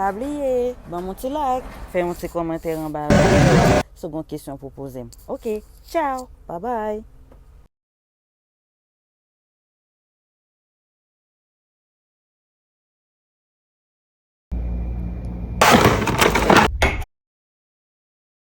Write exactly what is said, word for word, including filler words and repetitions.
Pa bliye, ban m yon ti like, fè yon ti kòmantè anba la. Si w gen kesyon pou poze m. Ok, tchao, babay.